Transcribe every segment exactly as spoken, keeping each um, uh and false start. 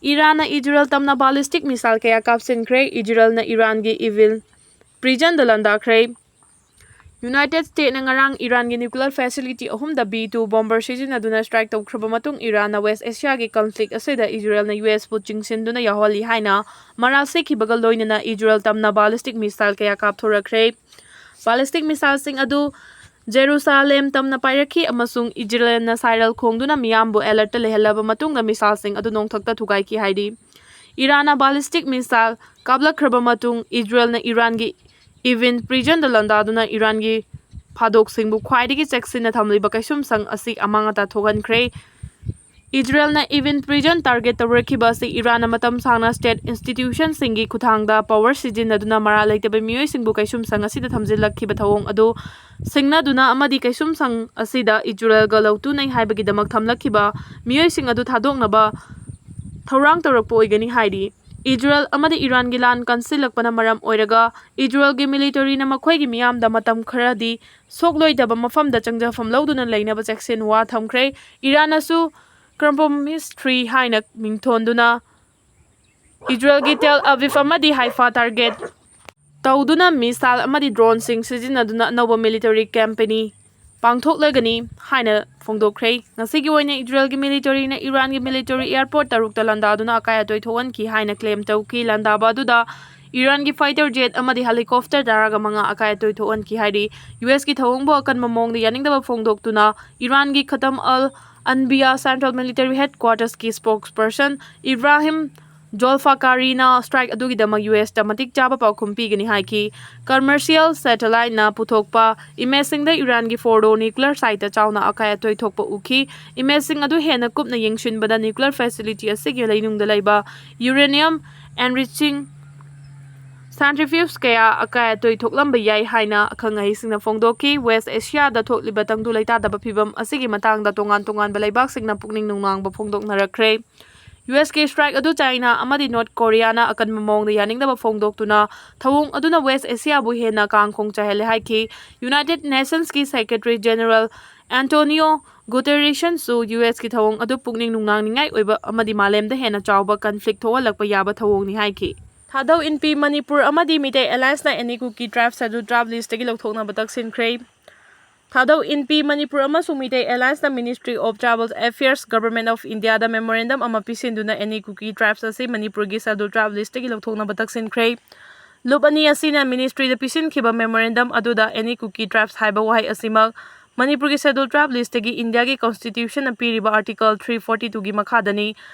ꯏꯔꯥꯟꯅ Israel ꯇꯝꯅ ballistic missile ꯀꯌꯥ ꯀꯥꯞꯁꯤꯟꯈ꯭ꯔꯦ꯫ ꯏꯖꯔꯦꯜꯅ ꯏꯔꯥꯟꯒꯤ Evin prison ꯗ ꯂꯥꯟꯗꯥꯈ꯭ꯔꯦ꯫ United ꯁ꯭ꯇꯦꯠꯅ ꯉꯔꯥꯡ ꯏꯔꯥꯟꯒꯤ nuclear facility ꯑꯍꯨꯝꯗ B two bomber ꯁꯤꯖꯤꯟꯅꯗꯨꯅ strike ꯇꯧꯈ꯭ꯔꯕ ꯃꯇꯨꯡ, ꯏꯔꯥꯟꯅ West Asia ꯒꯤ conflict ꯑꯁꯤꯗ ꯏꯖꯔꯦꯜꯅ U S ꯄꯨ ꯆꯤꯡꯁꯤꯟꯗꯨꯅ ꯌꯥꯎꯍꯜꯂꯤ ꯍꯥꯏꯅ ꯃꯔꯥꯜ ꯁꯤꯈꯤꯕꯒ ꯂꯣꯏꯅꯅ ꯏꯖꯔꯦꯜ ꯇꯝꯅ ballistic missile ꯀꯌꯥ ꯀꯥꯞꯊꯣꯔꯛꯈ꯭ꯔꯦ꯫ Ballistic missile ꯁꯤꯡ ꯑꯗꯨ ꯖꯦꯔꯨꯁꯥꯂꯦꯝ ꯇꯝꯅ ꯄꯥꯏꯔꯛꯈꯤ ꯑꯃꯁꯨꯡ ꯏꯖꯔꯦꯜꯅ siren ꯈꯣꯡꯗꯨꯅ ꯃꯤꯌꯥꯝꯕꯨ alert ꯇ ꯂꯩꯍꯜꯂꯕ ꯃꯇꯨꯡꯗ missile ꯁꯤꯡ ꯑꯗꯨ ꯅꯣꯡꯊꯛꯇ ꯊꯨꯒꯥꯏꯈꯤ ꯍꯥꯏꯔꯤ꯫ ꯏꯔꯥꯟꯅ ballistic missile ꯀꯥꯞꯂꯛꯈ꯭ꯔꯕ ꯃꯇꯨꯡ, ꯏꯖꯔꯦꯜꯅ ꯏꯔꯥꯟꯒꯤ Evin prison ꯗ ꯂꯥꯟꯗꯥꯗꯨꯅ ꯏꯔꯥꯟꯒꯤ ꯐꯥꯗꯣꯛꯁꯤꯡꯕꯨ ꯈ꯭ꯋꯥꯏꯗꯒꯤ ꯆꯦꯛꯁꯤꯟꯅ ꯊꯝꯂꯤꯕ ꯀꯩꯁꯨꯝꯁꯪ ꯑꯁꯤ ꯑꯃꯥꯡ ꯑꯇꯥ ꯊꯣꯛꯍꯟꯈ꯭ꯔꯦ꯫ ꯏꯖꯔꯦꯜꯅ Evin prison target ꯇꯧꯔꯛꯈꯤꯕ ꯑꯁꯤ ꯏꯔꯥꯟꯅ ꯃꯇꯝ ꯁꯥꯡꯅ state institution ꯁꯤꯡꯒꯤ ꯈꯨꯠꯊꯥꯡꯗ power ꯁꯤꯖꯤꯟꯅꯗꯨꯅ ꯃꯔꯥꯜ ꯂꯩꯇꯕ ꯃꯤꯑꯣꯏꯁꯤꯡꯕꯨ ꯀꯩꯁꯨꯝꯁꯪ ꯑꯁꯤꯗ ꯊꯝꯖꯤꯜꯂꯛꯈꯤꯕ ꯊꯧꯑꯣꯡ ꯑꯗꯨ ꯁꯤꯡꯅꯗꯨꯅ ꯑꯃꯗꯤ ꯀꯩꯁꯨꯝꯁꯪ ꯑꯁꯤꯗ ꯏꯖꯔꯦꯜꯒ ꯂꯧꯇꯨꯅꯩ ꯍꯥꯏꯕꯒꯤꯗꯃꯛ ꯊꯝꯂꯛꯈꯤꯕ ꯃꯤꯑꯣꯏꯁꯤꯡ ꯑꯗꯨ ꯊꯥꯗꯣꯛꯅꯕ ꯊꯧꯔꯥꯡ ꯇꯧꯔꯛꯄ ꯑꯣꯏꯒꯅꯤ ꯍꯥꯏꯔꯤ꯫ ꯏꯖꯔꯦꯜ ꯑꯃꯗꯤ ꯏꯔꯥꯟꯒꯤ ꯂꯥꯟ ꯀꯟꯁꯤꯜꯂꯛꯄꯅ ꯃꯔꯝ ꯑꯣꯏꯔꯒ ꯏꯖꯔꯦꯜꯒꯤ military ꯅ ꯃꯈꯣꯏꯒꯤ ꯃꯤꯌꯥꯝꯗ ꯃꯇꯝ ꯈꯔꯗꯤ ꯁꯣꯛꯂꯣꯏꯗꯕ ꯃꯐꯝꯗ ꯆꯪꯖꯐꯝ ꯂꯧꯗꯨꯅ ꯂꯩꯅꯕ ꯆꯦꯛꯁꯤꯟ ꯋꯥ ꯊꯝꯈ꯭ꯔꯦ꯫ ꯏꯔꯥꯟꯅꯁꯨ Compromise three ꯍꯥꯏꯅ ꯃꯤꯡꯊꯣꯟꯗꯨꯅ ꯏꯖꯔꯦꯜꯒꯤ ꯇꯦꯜ ꯑꯕꯤꯕ ꯑꯃꯗꯤ ꯍꯥꯏꯐꯥ target ꯇꯧꯗꯨꯅ missile ꯑꯃꯗꯤ drone ꯁꯤꯡ ꯁꯤꯖꯤꯟꯅꯗꯨꯅ ꯑꯅꯧꯕ military campaign ꯄꯥꯡꯊꯣꯛꯂꯒꯅꯤ ꯍꯥꯏꯅ ꯐꯣꯡꯗꯣꯛꯈ꯭ꯔꯦ꯫ ꯉꯁꯤꯒꯤ ꯑꯣꯏꯅ ꯏꯖꯔꯦꯜꯒꯤ military ꯅ ꯏꯔꯥꯟꯒꯤ military airport ꯇꯔꯨꯛꯇ ꯂꯥꯟꯗꯥꯗꯨꯅ ꯑꯀꯥꯏ ꯑꯇꯣꯏ ꯊꯣꯛꯍꯟꯈꯤ ꯍꯥꯏꯅ claim ꯇꯧꯈꯤ꯫ ꯂꯥꯟꯗꯥꯕ ꯑꯗꯨꯗ ꯏꯔꯥꯟꯒꯤ fighter jet ꯑꯃꯗꯤ helicopter ꯇꯔꯥꯒ ꯃꯉꯥ ꯑꯀꯥꯏ ꯑꯇꯣꯏ ꯊꯣꯛꯍꯟꯈꯤ ꯍꯥꯏꯔꯤ꯫ U S ꯀꯤ ꯊꯧꯑꯣꯡꯕꯨ ꯑꯀꯟꯕ ꯃꯑꯣꯡꯗ ꯌꯥꯅꯤꯡꯗꯕ ꯐꯣꯡꯗꯣꯛꯇꯨꯅ ꯏꯔꯥꯟꯒꯤ ꯈꯇꯝ ꯑꯜ ꯑꯟꯕꯤꯌꯥ Central Military Headquarters ꯀꯤ spokesperson ꯏꯕ꯭ꯔꯥꯍꯤꯝ ꯖꯣꯜꯐꯥꯀꯥꯔꯤꯅ strike ꯑꯗꯨꯒꯤꯗꯃꯛ U S ꯇ ꯃꯇꯤꯛ ꯆꯥꯕ ꯄꯥꯎꯈꯨꯝ ꯄꯤꯒꯅꯤ ꯍꯥꯏꯈꯤ꯫ Commercial satellite ꯅ ꯄꯨꯊꯣꯛꯄ image ꯁꯤꯡꯗ ꯏꯔꯥꯟꯒꯤ ꯐꯣꯔꯗꯣ nuclear site ꯇ ꯆꯥꯎꯅ ꯑꯀꯥꯏ ꯑꯇꯣꯏ ꯊꯣꯛꯄ ꯎꯈꯤ꯫ Image ꯁꯤꯡ ꯑꯗꯨ ꯍꯦꯟꯅ ꯀꯨꯞꯅ ꯌꯦꯡꯁꯤꯟꯕꯗ nuclear facility ꯑꯁꯤꯒꯤ ꯂꯩꯅꯨꯡꯗ ꯂꯩꯕ uranium enriching centrifuge ꯀꯌꯥ ꯑꯀꯥꯏ ꯑꯇꯣꯏ ꯊꯣꯛꯂꯝꯕ ꯌꯥꯏ ꯍꯥꯏꯅ ꯑꯈꯪ ꯑꯍꯩꯁꯤꯡꯅ ꯐꯣꯡꯗꯣꯛꯈꯤ꯫ West Asia ꯗ ꯊꯣꯛꯂꯤꯕ ꯇꯪꯗꯨ ꯂꯩꯇꯥꯗꯕ ꯐꯤꯚꯝ ꯑꯁꯤꯒꯤ ꯃꯇꯥꯡꯗ ꯇꯣꯉꯥꯟ ꯇꯣꯉꯥꯟꯕ ꯂꯩꯕꯥꯛꯁꯤꯡꯅ ꯄꯨꯛꯅꯤꯡ ꯅꯨꯡꯅꯥꯡꯕ ꯐꯣꯡꯗꯣꯛꯅꯔꯛꯈ꯭ꯔꯦ꯫ U S ꯀꯤ strike ꯑꯗꯨ ꯆꯥꯏꯅꯥ ꯑꯃꯗꯤ ꯅꯣꯔꯠ ꯀꯣꯔꯤꯌꯥꯅ ꯑꯀꯟꯕ ꯃꯑꯣꯡꯗ ꯌꯥꯅꯤꯡꯗꯕ ꯐꯣꯡꯗꯣꯛꯇꯨꯅ ꯊꯧꯑꯣꯡ ꯑꯗꯨꯅ West Asia ꯕꯨ ꯍꯦꯟꯅ ꯀꯥꯡꯈꯣꯡ ꯆꯥꯏꯍꯜꯂꯦ ꯍꯥꯏꯈꯤ꯫ United Nations ꯀꯤ Secretary General Antonio ꯒꯨꯇꯦꯔꯦꯁꯟꯁꯨ ꯌꯨ ꯑꯦꯁꯀꯤ ꯊꯧꯑꯣꯡ ꯑꯗꯨ ꯄꯨꯛꯅꯤꯡ ꯅꯨꯡꯅꯥꯡꯅꯤꯡꯉꯥꯏ ꯑꯣꯏꯕ ꯑꯃꯗꯤ ꯃꯥꯂꯦꯝꯗ ꯍꯦꯟꯅ ꯆꯥꯎꯕ ꯀꯟꯐ꯭ꯂꯤꯛ ꯊꯣꯛꯍꯜꯂꯛꯄ ꯌꯥꯕ ꯊꯧꯑꯣꯡꯅꯤ ꯍꯥꯏꯈꯤ꯫ ꯊꯥꯗꯧ ꯏꯟꯄꯤ ꯃꯅꯤꯄꯨꯔ ꯑꯃꯗꯤ ꯃꯤꯇꯩ ꯑꯦꯂꯥꯏꯟꯁꯅ ꯑꯦꯅꯤ ꯀꯨꯀꯤ ꯇ꯭ꯔꯥꯏꯕ ꯁꯦꯗ꯭ꯌꯨꯜ ꯇ꯭ꯔꯥꯏꯕ ꯂꯤꯁꯇꯒꯤ ꯂꯧꯊꯣꯛꯅꯕ ꯇꯛꯁꯤꯟꯈ꯭ꯔꯦ꯫ ꯊꯥꯗꯧ ꯏꯟꯄꯤ ꯃꯅꯤꯄꯨꯔ ꯑꯃꯁꯨꯡ Meitei ꯑꯦꯂꯥꯏꯟꯁꯅ Ministry of Tribal Affairs, Government of Indiaꯗ memorandum ꯑꯃ ꯄꯤꯁꯤꯟꯗꯨꯅ ꯑꯦꯅꯤ ꯀꯨꯀꯤ ꯇ꯭ꯔꯥꯏꯕꯁ ꯑꯁꯤ ꯃꯅꯤꯄꯨꯔꯒꯤ ꯁꯦꯗ꯭ꯌꯨꯜ ꯇ꯭ꯔꯥꯏꯕ ꯂꯤꯁꯇꯒꯤ ꯂꯧꯊꯣꯛꯅꯕ ꯇꯛꯁꯤꯟꯈ꯭ꯔꯦ꯫ ꯂꯨꯞ ꯑꯅꯤ ꯑꯁꯤꯅ ꯃꯤꯅꯤꯁꯇ꯭ꯔꯤꯗ ꯄꯤꯁꯤꯟꯈꯤꯕ memorandum ꯑꯗꯨꯗ ꯑꯦꯅꯤ ꯀꯨꯀꯤ ꯇ꯭ꯔꯥꯏꯕꯁ ꯍꯥꯏꯕ ꯋꯥꯍꯩ ꯑꯁꯤꯃꯛ ꯃꯅꯤꯄꯨꯔꯒꯤ ꯁꯦꯗ꯭ꯌꯨꯜ ꯇ꯭ꯔꯥꯏꯕ ꯂꯤꯁꯇꯒꯤ ꯏꯟꯗꯤꯌꯥꯒꯤ ꯀꯟꯁꯇꯤꯇ꯭ꯌꯨꯁꯟꯅ ꯄꯤꯔꯤꯕ Article three forty twoꯒꯤ ꯃꯈꯥꯗꯅꯤ꯫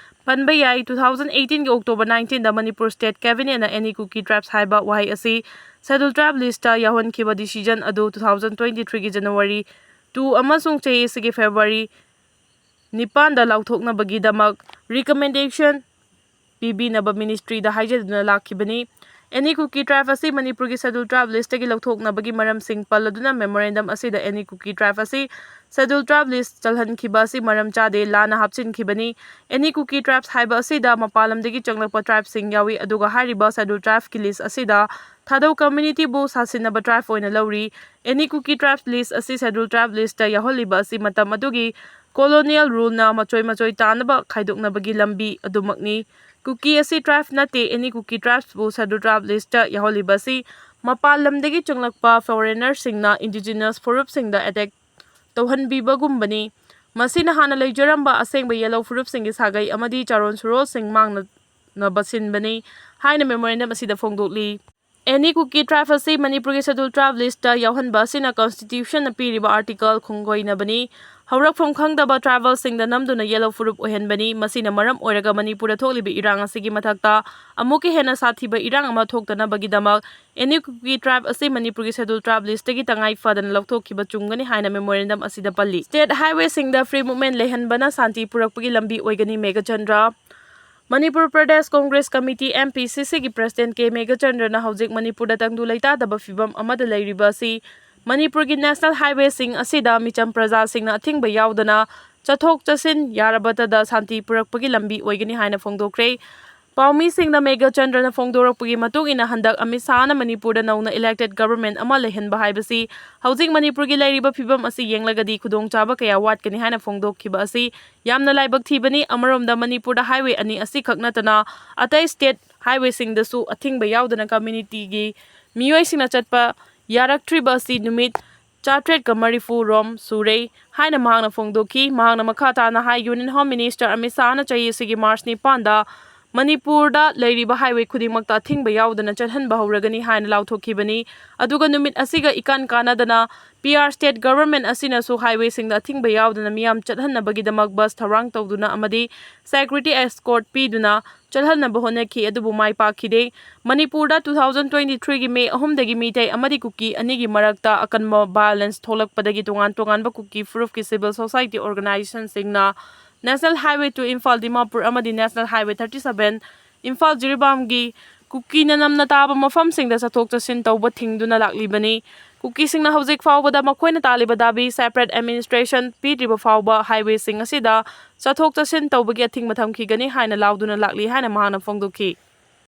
ꯄꯟꯕ ꯌꯥꯏ, two thousand eighteenꯒꯤ October nineteenꯗ ꯃꯅꯤꯄꯨꯔ ꯁ꯭ꯇꯦꯠ ꯀꯦꯕꯤꯅꯦꯠꯅ ꯑꯦꯅꯤ ꯀꯨꯀꯤ ꯇ꯭ꯔꯥꯏꯕꯁ ꯍꯥꯏꯕ ꯋꯥꯍꯩ ꯑꯁꯤ ꯁꯦꯗ꯭ꯌꯨꯜ ꯇ꯭ꯔꯥꯏꯕ ꯂꯤꯁꯇ ꯌꯥꯎꯍꯟꯈꯤꯕ decision ꯑꯗꯨ two thousand twenty threeꯒꯤ January two ꯑꯃꯁꯨꯡ ꯆꯍꯤ ꯑꯁꯤꯒꯤ February ꯅꯤꯄꯥꯟꯗ ꯂꯥꯎꯊꯣꯛꯅꯕꯒꯤꯗꯃꯛ recommendation ꯄꯤꯕꯤꯅꯕ ꯃꯤꯅꯤꯁꯇ꯭ꯔꯤꯗ ꯍꯥꯏꯖꯗꯨꯅ ꯂꯥꯛꯈꯤꯕꯅꯤ꯫ ꯑꯦꯅꯤ ꯀꯨꯀꯤ ꯇ꯭ꯔꯥꯏꯕ ꯑꯁꯤ ꯃꯅꯤꯄꯨꯔꯒꯤ ꯁꯦꯗ꯭ꯌꯨꯜ ꯇ꯭ꯔꯥꯏꯕ ꯂꯤꯁꯇꯒꯤ ꯂꯧꯊꯣꯛꯅꯕꯒꯤ ꯃꯔꯝꯁꯤꯡ ꯄꯜꯂꯗꯨꯅ memorandum ꯑꯁꯤꯗ ꯑꯦꯅꯤ ꯀꯨꯀꯤ ꯇ꯭ꯔꯥꯏꯕ ꯑꯁꯤ ꯁꯦꯗ꯭ꯌꯨꯜ ꯇ꯭ꯔꯥꯏꯕ ꯂꯤꯁ ꯆꯜꯍꯟꯈꯤꯕ ꯑꯁꯤ ꯃꯔꯝ ꯆꯥꯗꯦ, ꯂꯥꯟꯅ ꯍꯥꯞꯆꯤꯟꯈꯤꯕꯅꯤ꯫ ꯑꯦꯅꯤ ꯀꯨꯀꯤ ꯇ꯭ꯔꯥꯏꯕꯁ ꯍꯥꯏꯕ ꯑꯁꯤꯗ ꯃꯄꯥꯟ ꯂꯝꯗꯒꯤ ꯆꯪꯂꯛꯄ ꯇ꯭ꯔꯥꯏꯕꯁꯤꯡ ꯌꯥꯎꯏ, ꯑꯗꯨꯒ ꯍꯥꯏꯔꯤꯕ ꯁꯦꯗ꯭ꯌꯨꯜ ꯇ꯭ꯔꯥꯏꯕꯀꯤ ꯂꯤꯁ ꯑꯁꯤꯗ ꯊꯥꯗꯧ ꯀꯝꯃ꯭ꯌꯨꯅꯤꯇꯤꯕꯨ ꯁꯥꯁꯤꯟꯅꯕ ꯇ꯭ꯔꯥꯏꯕ ꯑꯣꯏꯅ ꯂꯧꯔꯤ꯫ ꯑꯦꯅꯤ ꯀꯨꯀꯤ ꯇ꯭ꯔꯥꯏꯕ ꯂꯤꯁ ꯑꯁꯤ ꯁꯦꯗ꯭ꯌꯨꯜ ꯇ꯭ꯔꯥꯏꯕ ꯂꯤꯁꯇ ꯌꯥꯎꯍꯜꯂꯤꯕ ꯑꯁꯤ ꯃꯇꯝ ꯑꯗꯨꯒꯤ colonial ruleꯅ ꯃꯆꯣꯏ ꯃꯆꯣꯏ ꯇꯥꯅꯕ ꯈꯥꯏꯗꯣꯛꯅꯕꯒꯤ ꯂꯝꯕꯤ ꯑꯗꯨꯃꯛꯅꯤ꯫ ꯀꯨꯀꯤ ꯑꯁꯤ ꯇ꯭ꯔꯥꯏꯕ ꯅꯠꯇꯦ꯫ ꯑꯦꯅꯤ ꯀꯨꯀꯤ ꯇ꯭ꯔꯥꯏꯕꯁꯄꯨ ꯁꯦꯗ꯭ꯌꯨꯜ ꯇ꯭ꯔꯥꯏꯕ ꯂꯤꯁꯇ ꯌꯥꯎꯍꯜꯂꯤꯕ ꯑꯁꯤ ꯃꯄꯥꯟ ꯂꯝꯗꯒꯤ ꯆꯪꯂꯛꯄ foreignerꯁꯤꯡꯅ indigenous ꯐꯨꯔꯨꯞꯁꯤꯡꯗ attack ꯇꯧꯍꯟꯕꯤꯕꯒꯨꯝꯕꯅꯤ꯫ ꯃꯁꯤꯅ ꯍꯥꯟꯅ ꯂꯩꯖꯔꯝꯕ ꯑꯁꯦꯡꯕ ꯌꯦꯜꯂꯧ ꯐꯨꯔꯨꯞꯁꯤꯡꯒꯤ ꯁꯥꯒꯩ ꯑꯃꯗꯤ ꯆꯥꯔꯣꯟ ꯁꯨꯔꯣꯜꯁꯤꯡ ꯃꯥꯡꯅꯅꯕ ꯁꯤꯟꯕꯅꯤ ꯍꯥꯏꯅ memorandum ꯑꯁꯤꯗ ꯐꯣꯡꯗꯣꯛꯂꯤ꯫ ꯑꯦꯅꯤ ꯀꯨꯀꯤ ꯇ꯭ꯔꯥꯏꯕ ꯑꯁꯤ ꯃꯅꯤꯄꯨꯔꯒꯤ ꯁꯦꯗ꯭ꯌꯨꯜ ꯇ꯭ꯔꯥꯏꯕ ꯂꯤꯁꯇ ꯌꯥꯎꯍꯟꯕ ꯑꯁꯤꯅ ꯀꯟꯁꯇꯤꯇ꯭ꯌꯨꯁꯟꯅ ꯄꯤꯔꯤꯕ ꯑꯥꯔꯇꯤꯀꯜ ꯈꯣꯡꯒꯣꯏꯅꯕꯅꯤ꯫ ꯍꯧꯔꯛꯐꯝ ꯈꯪꯗꯕ ꯇ꯭ꯔꯥꯏꯕꯦꯜꯁꯤꯡꯗ ꯅꯝꯗꯨꯅ ꯌꯦꯜꯂꯧ ꯐꯨꯔꯨꯞ ꯑꯣꯏꯍꯟꯕꯅꯤ꯫ ꯃꯁꯤꯅ ꯃꯔꯝ ꯑꯣꯏꯔꯒ ꯃꯅꯤꯄꯨꯔꯗ ꯊꯣꯛꯂꯤꯕ ꯏꯔꯥꯡ ꯑꯁꯤꯒꯤ ꯃꯊꯛꯇ ꯑꯃꯨꯛꯀ ꯍꯦꯟꯅ ꯁꯥꯊꯤꯕ ꯏꯔꯥꯡ ꯑꯃ ꯊꯣꯛꯇꯅꯕꯒꯤꯗꯃꯛ ꯑꯦꯅꯤ ꯀꯨꯀꯤ ꯇ꯭ꯔꯥꯏꯕ ꯑꯁꯤ ꯃꯅꯤꯄꯨꯔꯒꯤ ꯁꯦꯗ꯭ꯌꯨꯜ ꯇ꯭ꯔꯥꯏꯕ ꯂꯤꯁꯇꯒꯤ ꯇꯉꯥꯏ ꯐꯗꯅ ꯂꯧꯊꯣꯛꯈꯤꯕ ꯆꯨꯝꯒꯅꯤ ꯍꯥꯏꯅ memorandum ꯑꯁꯤꯗ ꯄꯜꯂꯤ꯫ ꯁ꯭ꯇꯦꯠ ꯍꯥꯏꯋꯦꯁꯤꯡꯗ ꯐ꯭ꯔꯤ ꯃꯨꯚꯃꯦꯟ ꯂꯩꯍꯟꯕꯅ ꯁꯥꯟꯇꯤ ꯄꯨꯔꯛꯄꯒꯤ ꯂꯝꯕꯤ ꯑꯣꯏꯒꯅꯤ, ꯃꯦꯘꯆꯟꯗ꯭ꯔ꯫ ꯃꯅꯤꯄꯨꯔ ꯄ꯭ꯔꯗꯦꯁ ꯀꯣꯡꯒ꯭ꯔꯦꯁ ꯀꯃꯤꯇꯤ, MPCCꯒꯤ ꯄ꯭ꯔꯁꯤꯗꯦꯟ ꯀꯦ ꯃꯦꯘꯆꯟꯗ꯭ꯔꯅ ꯍꯧꯖꯤꯛ ꯃꯅꯤꯄꯨꯔꯗ ꯇꯪꯗꯨ ꯂꯩꯇꯥꯗꯕ ꯐꯤꯚꯝ ꯑꯃꯗ ꯂꯩꯔꯤꯕ ꯑꯁꯤ ꯃꯅꯤꯄꯨꯔꯒꯤ ꯅꯦꯁꯅꯦꯜ ꯍꯥꯏꯋꯦꯁꯤꯡ ꯑꯁꯤꯗ ꯃꯤꯆꯝ ꯄ꯭ꯔꯖꯥꯁꯤꯡꯅ ꯑꯊꯤꯡꯕ ꯌꯥꯎꯗꯅ ꯆꯠꯊꯣꯛ ꯆꯠꯁꯤꯟ ꯌꯥꯔꯕꯇꯗ ꯁꯥꯟꯇꯤ ꯄꯨꯔꯛꯄꯒꯤ ꯂꯝꯕꯤ ꯑꯣꯏꯒꯅꯤ ꯍꯥꯏꯅ ꯐꯣꯡꯗꯣꯛꯈ꯭ꯔꯦ꯫ ꯄꯥꯎꯃꯤꯁꯤꯡꯅ ꯃꯦꯘꯆꯟꯗ꯭ꯔꯅ ꯐꯣꯡꯗꯣꯔꯛꯄꯒꯤ ꯃꯇꯨꯡ ꯏꯟꯅ, ꯍꯟꯗꯛ ꯑꯃꯤꯠ ꯁꯥꯍꯅ ꯃꯅꯤꯄꯨꯔꯗ ꯅꯧꯅ elected government ꯑꯃ ꯂꯩꯍꯟꯕ ꯍꯥꯏꯕꯁꯤ ꯍꯧꯖꯤꯛ ꯃꯅꯤꯄꯨꯔꯒꯤ ꯂꯩꯔꯤꯕ ꯐꯤꯕꯝ ꯑꯁꯤ ꯌꯦꯡꯂꯒꯗꯤ ꯈꯨꯗꯣꯡꯆꯥꯕ ꯀꯌꯥ ꯋꯥꯠꯀꯅꯤ ꯍꯥꯏꯅ ꯐꯣꯡꯗꯣꯛꯈꯤꯕ ꯑꯁꯤ ꯌꯥꯝꯅ ꯂꯥꯏꯕꯛ ꯊꯤꯕꯅꯤ꯫ ꯑꯃꯔꯣꯝꯗ ꯃꯅꯤꯄꯨꯔꯗ highway ꯑꯅꯤ ꯑꯁꯤꯈꯛ ꯅꯠꯇꯅ ꯑꯇꯩ state highwayꯁꯤꯡꯗꯁꯨ ꯑꯊꯤꯡꯕ ꯌꯥꯎꯗꯅ communityꯒꯤ ꯃꯤꯑꯣꯏꯁꯤꯡꯅ ꯆꯠꯄ ꯌꯥꯔꯛꯇ꯭ꯔꯤꯕ ꯑꯁꯤ ꯅꯨꯃꯤꯠ ꯆꯥꯇ꯭ꯔꯦꯠꯀ ꯃꯔꯤꯐꯨ ꯔꯣꯝ ꯁꯨꯔꯦ ꯍꯥꯏꯅ ꯃꯍꯥꯛꯅ ꯐꯣꯡꯗꯣꯛꯈꯤ꯫ ꯃꯍꯥꯛꯅ ꯃꯈꯥ ꯇꯥꯅ ꯍꯥꯏ, Union Home Minister ꯑꯃꯤꯠ ꯁꯥꯍꯅ ꯆꯍꯤ ꯑꯁꯤꯒꯤ ꯃꯥꯔꯆ ꯅꯤꯄꯥꯟꯗ ꯃꯅꯤꯄꯨꯔꯗ ꯂꯩꯔꯤꯕ highway ꯈꯨꯗꯤꯡꯃꯛꯇ ꯑꯊꯤꯡꯕ ꯌꯥꯎꯗꯅ ꯆꯠꯍꯟꯕ ꯍꯧꯔꯒꯅꯤ ꯍꯥꯏꯅ ꯂꯥꯎꯊꯣꯛꯈꯤꯕꯅꯤ꯫ ꯑꯗꯨꯒ ꯅꯨꯃꯤꯠ ꯑꯁꯤꯒ ꯏꯀꯥꯟ ꯀꯥꯟꯅꯗꯅ P R state government ꯑꯁꯤꯅꯁꯨ highwayꯁꯤꯡꯗ ꯑꯊꯤꯡꯕ ꯌꯥꯎꯗꯅ ꯃꯤꯌꯥꯝ ꯆꯠꯍꯟꯅꯕꯒꯤꯗꯃꯛ bus ꯊꯧꯔꯥꯡ ꯇꯧꯗꯨꯅ ꯑꯃꯗꯤ security escort ꯄꯤꯗꯨꯅ ꯆꯠꯍꯟꯅꯕ ꯍꯣꯠꯅꯈꯤ, ꯑꯗꯨꯕꯨ ꯃꯥꯏ ꯄꯥꯛꯈꯤꯗꯦ꯫ ꯃꯅꯤꯄꯨꯔꯗ two thousand twenty-threeꯒꯤ May ꯑꯍꯨꯝꯗꯒꯤ ꯃꯤꯇꯩ ꯑꯃꯗꯤ ꯀꯨꯀꯤ ꯑꯅꯤꯒꯤ ꯃꯔꯛꯇ ꯑꯀꯟꯕ violence ꯊꯣꯛꯂꯛꯄꯗꯒꯤ ꯇꯣꯉꯥꯟ ꯇꯣꯉꯥꯟꯕ ꯀꯨꯀꯤ ꯐꯨꯔꯨꯞꯀꯤ civil society organizationꯁꯤꯡꯅ National Highway two Imphal Dimapur ꯑꯃꯗꯤ National Highway thirty seven Imphal ꯖꯤꯔꯤꯕꯥꯝꯒꯤ ꯀꯨꯀꯤꯅ ꯅꯝꯅ ꯇꯥꯕ ꯃꯐꯝꯁꯤꯡꯗ ꯆꯠꯊꯣꯛ ꯆꯠꯁꯤꯟ ꯇꯧꯕ ꯊꯤꯡꯗꯨꯅ ꯂꯥꯛꯂꯤꯕꯅꯤ꯫ ꯀꯨꯀꯤꯁꯤꯡꯅ ꯍꯧꯖꯤꯛ ꯐꯥꯎꯕꯗ ꯃꯈꯣꯏꯅ ꯇꯥꯜꯂꯤꯕ ꯗꯥꯕꯤ separate administration ꯄꯤꯗ꯭ꯔꯤꯕ ꯐꯥꯎꯕ highwayꯁꯤꯡ ꯑꯁꯤꯗ ꯆꯠꯊꯣꯛ ꯆꯠꯁꯤꯟ ꯇꯧꯕꯒꯤ ꯑꯊꯤꯡꯕ ꯊꯝꯈꯤꯒꯅꯤ ꯍꯥꯏꯅ ꯂꯥꯎꯗꯨꯅ ꯂꯥꯛꯂꯤ ꯍꯥꯏꯅ ꯃꯍꯥꯛꯅ ꯐꯣꯡꯗꯣꯛꯈꯤ꯫